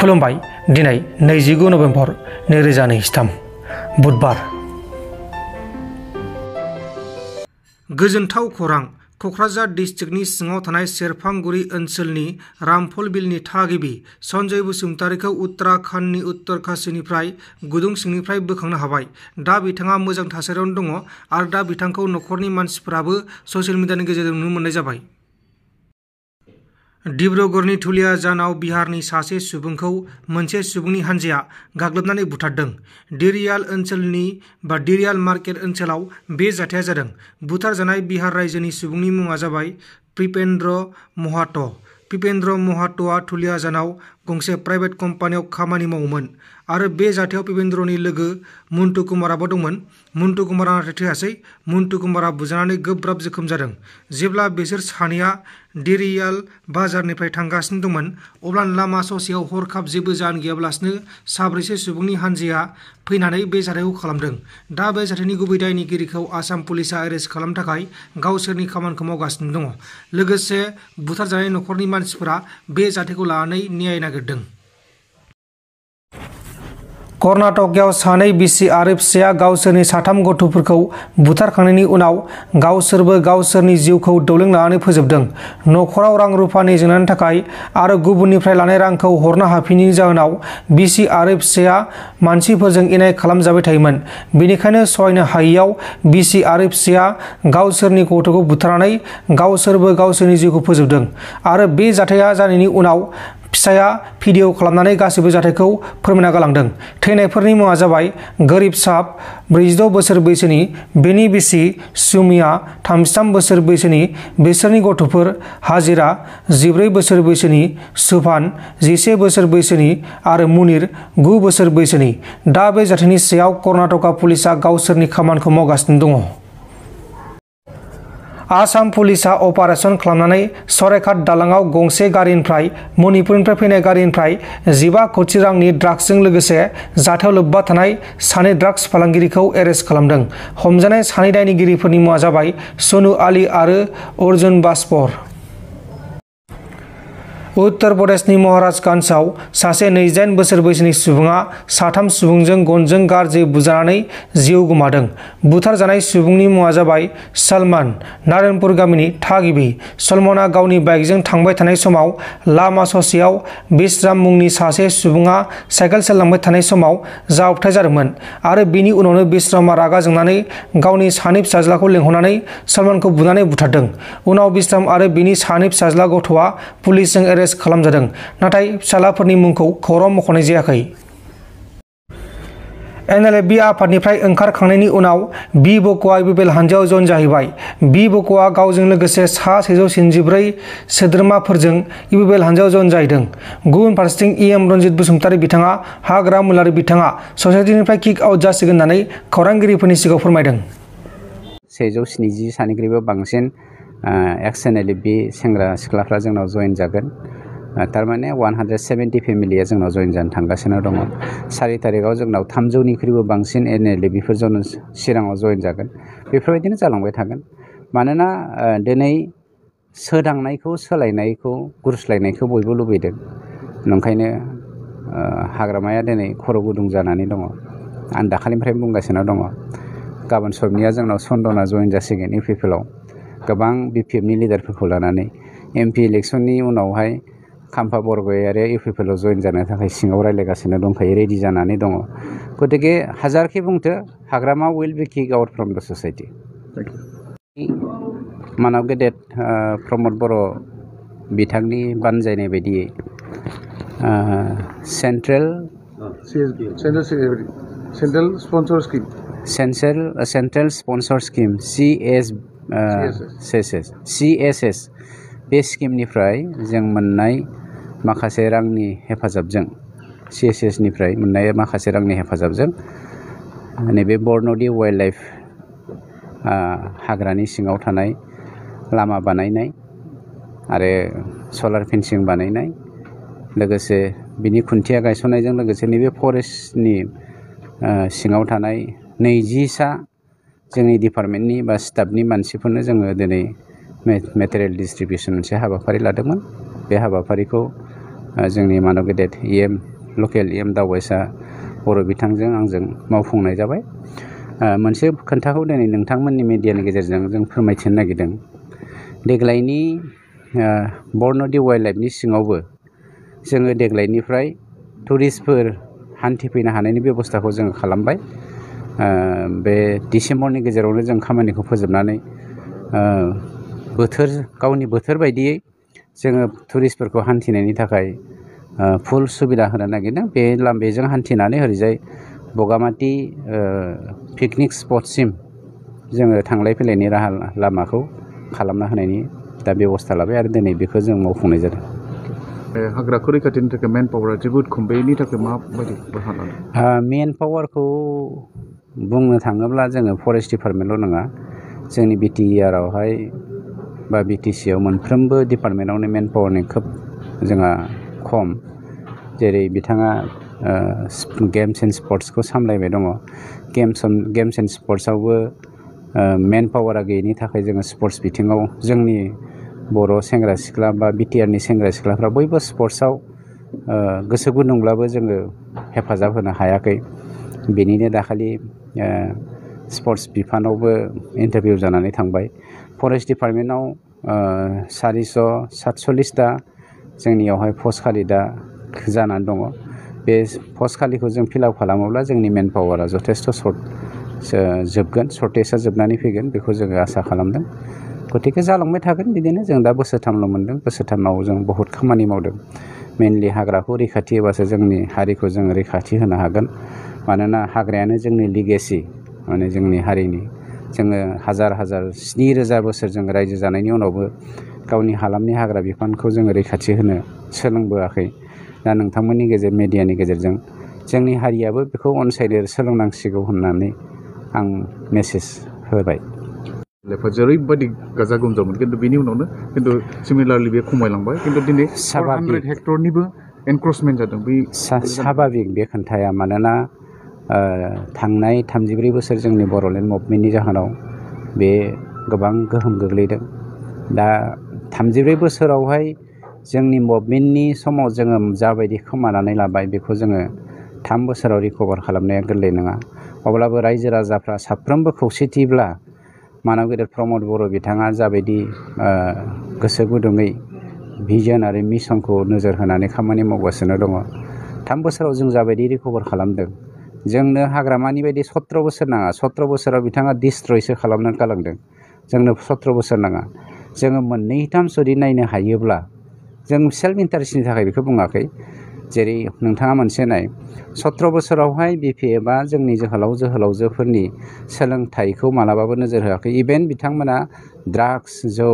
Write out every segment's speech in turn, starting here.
खुलुमबाय दिनै 29 नभेम्बर 2023 बुधबार गोजोनथाव खौरां क'क्राझार डिस्ट्रिक्टनि सिङाव थानाय सेरफांगुरि ओनसोलनि रामफलबिलनि थागिबि सन्जय बसुमतारीखौ उत्तराखन्डनि उत्तरकाशीनिफ्राय गुदुं सिंनिफ्राय बोखांनो हाबाय। दा बिथाङा मोजां थासारियावनो दङ आरो दा बिथांखौ नखरनि मानसिफोराबो ससियेल मिडियानि गेजेरजों नुनो मोननाय जाबाय। डिब्रुगड़नि धुलियाजानाव बिहारनि सासे सुबुंखौ मोनसे सुबुंनि हानजाया गाग्लोबनानै बुथारदों। दिरियाल ओनसोलनि दिरियाल मार्केट ओनसोलाव बे जाथाया जादों। बुथारजानाय बिहार रायजोनि सुबुंनि मुङा जाबाय पीपेन्द्र महातो। पीपेन्द्र महातोआ धुलियाजानाव गंसे प्राइभेट कम्पानियाव खामानि मावोमोन आरो बे जाथायाव पीपेन्द्रनि लोगो मन्टु कुमाराबो दंमोन। मन्टु कुमारा नाथाय थैयासै। मन्टु कुमारा बुजानानै गोब्राब जोखोम जादों। जेब्ला बिसोर सानैया दिरियाल बाजारनिफ्राय थांगासिनो दंमोन अब्ला लामा ससेयाव हरखाब जेबो जाहोन गैयालासिनो साब्रैसो सुबुंनि हानजाया फैनानै बे जाथायखौ खालामदों। दा बे जाथायनि गुबै दायनिगिरिखौ आसाम पुलिसा एरेस्ट खालामनो थाखाय गावसोरनि खामानिखौ मावगासिनो दङ। लोगोसे बुथारजानाय नखरनि मानसिफोरा बे जाथायखौ लानानै न्याय नागिरदों। कर्नाटकआव सानै बिसि आरो फिसाया गावसोरनि साथाम गथ'फोरखौ बुथारखांनायनि उनाव गावसोरबो गावसोरनि जिउखौ दौलें लानानै फोजोबदों। नखराव रां रुफानि जेंनानि थाखाय आरो गुबुननिफ्राय लानाय रांखौ हरनो हाफिनिनि जाहोनाव बिसि आरो फिसाया मानसिफोरजों इनाय खालामजाबाय थायोमोन। बेनिखायनो सहायनो हायैयाव बिसि आरो फिसाया गावसोरनि गथ'खौ बुथारनानै गावसोरबो गावसोरनि जिउखौ फोजोबदों आरो बे जाथाया जानायनि उनाव फिसाया भिडिअ खालामनानै गासैबो जाथायखौ फोरमायना गालांदों। थैनायफोरनि मुङा जाबाय गरिब साहब 46 बोसोर बैसोनि, बेनि बिसि सुमिया 33 बोसोर बैसोनि, बिसोरनि गथ'फोर हाजिरा 14 बोसोर बैसोनि, सुभान 11 बोसोर बैसोनि आरो मुनिर 9 बोसोर बैसोनि। दा बे जाथायनि सायाव कर्नाटका पुलिसा गावसोरनि खामानिखौ मावगासिनो दङ। आसाम पुलिसा अपारेशन खालामनानै सराइघाट दालांआव गंसे गारिनिफ्राय मणिपुरनिफ्राय फैनाय गारिनिफ्राय 15 कोटी रांनि ड्राग्सजों लोगोसे जाथायाव लोब्बा थानाय सानै ड्राग्स फालांगिरिखौ एरेस्ट खालामदों। हमजानाय सानै दायनिगिरिफोरनि मुङा जाबाय सनु आली आरो अर्जुन बास्पर। उत्तर प्रदेशनि महाराजगंजआव सासे 28 बोसोर बैसोनि सुबुङा साथाम सुबुंजों गनजों गाज्रि बुजानानै जिउ गोमादों। बुथारजानाय सुबुंनि मुङा जाबाय सलमान, नारायणपुर गामिनि थागिबि। सलमाना गावनि बाइकजों थांबाय थानाय समाव लामा ससेयाव बिश्राम मुंनि सासे सुबुङा साइकेल सालायलांबाय थानाय समाव जाब्रबथाय जादोंमोन आरो बेनि उनावनो बिश्रामा रागा जोंनानै गावनि सानै फिसाज्लाखौ लेंहरनानै सलमानखौ बुनानै बुथारदों। उनाव बिश्राम आरो बिनि सानै फिसाज्ला गथ'आ पुलिसजों एरेस्ट खालामजादों, नाथाय फिसालाफोरनि मुंखौ खौरां मख'नाय जायाखै। एनएलएफबि आफादनिफ्राय ओंखारखांनायनि उनाव बि बक'आ इउपिपिएल हानजायाव जइन जाहैबाय। बि बक'आ गावजों लोगोसे सा 174 सोद्रोमाफोरजों इउपिपिएल हानजायाव जइन जाहैदों। गुबुन फारसेथिं इएम रनजित बसुमतारी बिथाङा हाग्रा मुलारि बिथाङा ससाइटिनिफ्राय किक आउट जासिगोन होननानै खौरांगिरिफोरनि सिगाङाव फोरमायदों। 170 सानिख्रुइबो बांसिन एक्स एनएलएफबि सेंग्रा सिख्लाफ्रा जोंनाव जइन जागोन। थारमाने 170 फेमिलिया जोंनाव जइन जानो थांगासिनो दङ। 4 तारिखआव जोंनाव 300निख्रुइबो बांसिन एनएलएफबिफोर चिराङाव जइन जागोन। बेफोरबायदिनो जालांबाय थागोन। मानोना दिनै सोदांनायखौ, सोलायनायखौ, गुरस्लायनायखौ बयबो लुबैदों। ओंखायनो हाग्रामाया दिनै खर' गुदुं जानानै दङ। आं दाखालिनिफ्राय बुंगासिनो दङ। गाबोन सबनिया जोंनाव सन्दना जइन जासिगोन इउपिपिएलआव गोबां बिपिएफनि लिडारफोरखौ लानानै। एमपि इलेक्सननि उनावहाय खाम्फा बरगयारिया इउपिपिएलआव जइन जानो थाखाय सिङाव रायज्लायगासिनो दंखायो, रेडि जानानै दङ। गतिके हाजारखि बुंथो Hagrama will be kicked out from the society. मानब गेदेर प्रमद बर' बिथांनि बानजायनाय बायदियै सेन्ट्रेल स्पन्सर स्किम CSS बे स्किमनिफ्राय जों मोननाय माखासे रांनि हेफाजाबजों CSSनिफ्राय मोननाय माखासे रांनि हेफाजाबजों नैबे बरन'दि वाइल्ड लाइफ हाग्रानि सिङाव थानाय लामा बानायनाय आरो सलार फेन्सिं बानायनाय, लोगोसे बिनि खुन्थिया गायसननायजों लोगोसे नैबे फरेस्टनि सिङाव थानाय 20सा जोंनि डिपार्टमेन्टनि बा स्टाफनि मानसिफोरनो जोङो दिनै मेटेरियेल डिस्ट्रिबिउसन मोनसे हाबाफारि लादोंमोन। बे हाबाफारिखौ जोंनि मानब गेदेर इएम लकेल दावबायसा बर' बिथांजों आंजों मावफुंनाय जाबाय। मोनसे खोन्थाखौ दिनै नोंथांमोननि मिडियानि गेजेरजों जों फोरमायथिनो नागिरदों। देग्लायनि बरन'दि वाइल्ड लाइफनि सिङावबो जोङो देग्लायनिफ्राय टुरिस्टफोर हान्थिफैनो हानायनि बेबस्थाखौ जोङो खालामबाय। बे डिसेम्बरनि गेजेरावनो जों खामानिखौ फोजोबनानै गावनि बोथोर बायदियै जोङो टुरिस्टफोरखौ हान्थिनायनि थाखाय फुल सुबिदा होनो नागिरदों। बेजों हान्थिनानै ओरैजाय बगामाथि पिकनिक स्पटसिम जोङो थांलाय फैलायनि राहा लामाखौ खालामना होनायनि दा बेबस्था लाबाय आरो दिनै बेखौ जों मावफुंनाय जादों। हाग्राखौ रैखाथिनि थाखाय मेन पावारा जोबोद खम, बेनि थाखाय माबायदि राहा लादों? मेन पावारखौ बुंनो थाङोब्ला जोङो फरेस्ट डिपार्टमेन्टल' नङा, जोंनि BTRआवहाय बा BTCआव मोनफ्रोमबो डिपार्टमेन्टआवनो मेन पावारनि खोब जोंहा खम। जेरै बिथाङा गेम्स एन्ड स्पर्ट्सखौ सामलायबाय दङ। गेम्स एन्ड स्पर्ट्सआवबो मेन पावारा गैयैनि थाखाय जोङो स्पर्ट्स बिथिङाव जोंनि बर' सेंग्रा सिख्ला बा BTRनि सेंग्रा सिख्लाफ्रा बयबो स्पर्ट्सआव गोसो गुदुंब्लाबो जोङो हेफाजाब होनो हायाखै। बेनिनो दाखालि स्पर्ट्स बिफानावबो इन्टारभिउ जानानै थांबाय। फरेस्ट डिपार्टमेन्टआव 447टा जोंनियावहाय पस्ट खालि दा जानानै दङ। बे पस्ट खालिखौ जों फिलआप खालामोब्ला जोंनि मेन पावारा जथेस्थ' जोबगोन, सर्टेजआ जोबनानै फैगोन, बेखौ जोङो आसा खालामदों। गतिके जालांबाय थागोन बिदिनो। जों दा बोसोरथामल' मोनदों, बोसोरथामाव जों बहुद खामानि मावदों। मेनलि हाग्राखौ रैखाथि होबासो जोंनि हारिखौ जों रैखाथि होनो हागोन। मानोना हाग्रायानो जोंनि लिगेसि, माने जोंनि हारिनि। जोङो हाजार 7,000 बोसोर जों रायजो जानायनि उनावबो गावनि हालामनि हाग्रा बिफानखौ जोङो रैखाथि होनो सोलोंबोआखै। दा नोंथांमोननि मिडियानि गेजेरजों जोंनि हारियाबो बेखौ अनसायनो सोलोंनांसिगौ होननानै आं मेसेज होबाय। जेरैबायदि गाजा गोमजामोन, खिन्थु बेनि उनावनो सिमिलारलि बे खमायलांबाय। खिन्थु दिनै 400 हेक्टरनिबो एनक्रचमेन्ट जादों। बे स्वाभाबिक बे खोन्थाया। मानोना थांनाय 34 बोसोर जोंनि बर'लेण्ड मुभमेन्टनि जाहोनाव बे गोबां गोहोम गोग्लैदों। दा 34 बोसोरावहाय जोंनि मुभमेन्टनि समाव जोङो जाबायदि खोमानानै लाबाय, बेखौ जोङो 3 बोसोराव रिकभार खालामनाया गोरलै नङा। अब्लाबो रायजो राजाफ्रा साफ्रोमबो खौसेथिब्ला मानव गेदेर प्रमद बर' बिथाङा जाबायदि गोसो गुदुङै भिजन आरो मिशनखौ नोजोर होनानै खामानि मावगासिनो दङ। 3 बोसोराव जों जाबायदि रिकभार खालामदों, जोंनो हाग्रामानि बायदि 17 बोसोर नाङा। 17 बोसोराव बिथाङा डिस्ट्रयसो खालामनानै गालांदों। जोंनो 17 बोसोर नाङा। जोङो 2-3 जुदि नायनो हायोब्ला, जों सेल्फ इन्टारेस्टनि थाखाय बेखौ बुङाखै। जेरै नोंथाङा मोनसे नाय, 17 बोसोरावहाय BPFआ जोंनि जोहोलावजोफोरनि सोलोंथाइखौ मालाबाबो नोजोर होआखै। इभेन बिथांमोना ड्राग्स, जौ,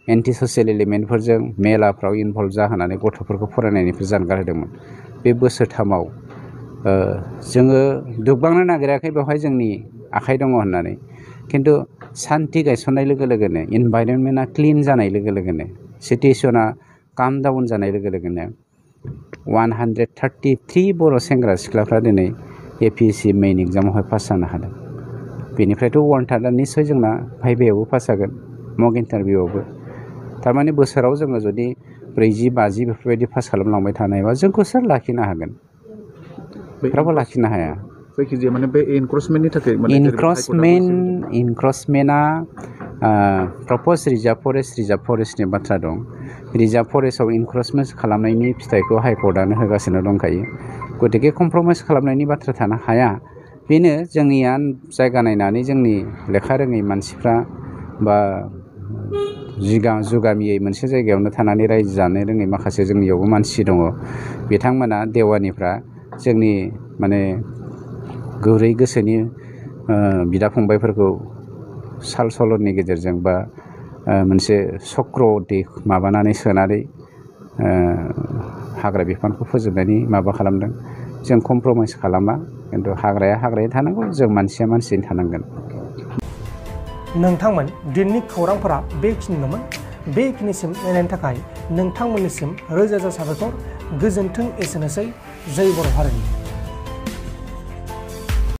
एन्टि ससियेल एलिमेन्टफोरजों मेलाफ्राव इनभल्भ जाहोनानै गथ'फोरखौ फरायनायनिफ्राय जानगार होदोंमोन। बे बोसोरथामाव जोङो दुबबांनो नागिराखै बेवहाय जोंनि आखाइ दङ होननानै। खिन्थु सान्थि गायसननाय लोगो लोगोनो, इनभाइरनमेन्टआ क्लिन जानाय लोगो लोगोनो, सिटुएसना काम डाउन जानाय लोगो लोगोनो 133 बर' सेंग्रा सिख्लाफ्रा दिनै APSC मेइन एग्जामावहाय पास जानो हादों। बेनिफ्रायथ' वार्नथार्डआ निस्सय जोंना भाइभायावबो पास जागोन, मक इन्टारभिउआवबो। थारमाने बोसोराव जोङो जुदि 40-50 बेफोरबायदि पास खालामलांबाय थानायबा जोंखौ सोर लाखिनो हागोन? रावबो लाखिनो हाया। जायखिजाया माने बे एनक्रचमेन्टनि थाखाय इनक्रचमेन्टआ प्रप'ज रिजार्भ फरेस्टनि बाथ्रा दं। रिजार्भ फरेस्टआव इनक्रचमेन्ट खालामनायनि फिथाइखौ हाइकर्टआनो होगासिनो दंखायो। गतिके कमप्रमाइस खालामनायनि बाथ्रा थानो हाया। बेनो जोंनिया जायगा नायनानै जोंनि लेखा रोङै मानसिफ्रा बा जुगामियै मोनसे जायगायावनो थानानै रायजो जानो रोङै माखासे जोंनियावबो मानसि दङ। बिथांमोना देवानिफ्रा जोंनि माने गुरै गोसोनि बिदा फंबायफोरखौ साल सलननि गेजेरजों बा मोनसे चक्र'दै माबानानै सोनानै हाग्रा बिफानखौ फोजोबनायनि माबा खालामदों। जों कमप्रमाइस खालामा, खिन्थु हाग्राया थानांगौ, जों मानसिया मानसियैनो थानांगोन। नोंथांमोन दिनैनि खौरांफोरा बेखिनिल'मोन। बेखिनिसिम नायनायनि थाखाय नोंथांमोननिसिम रोजा रोजा साबायखर। गोजोन्थों। एसेनोसै। जय बर' हारिनि।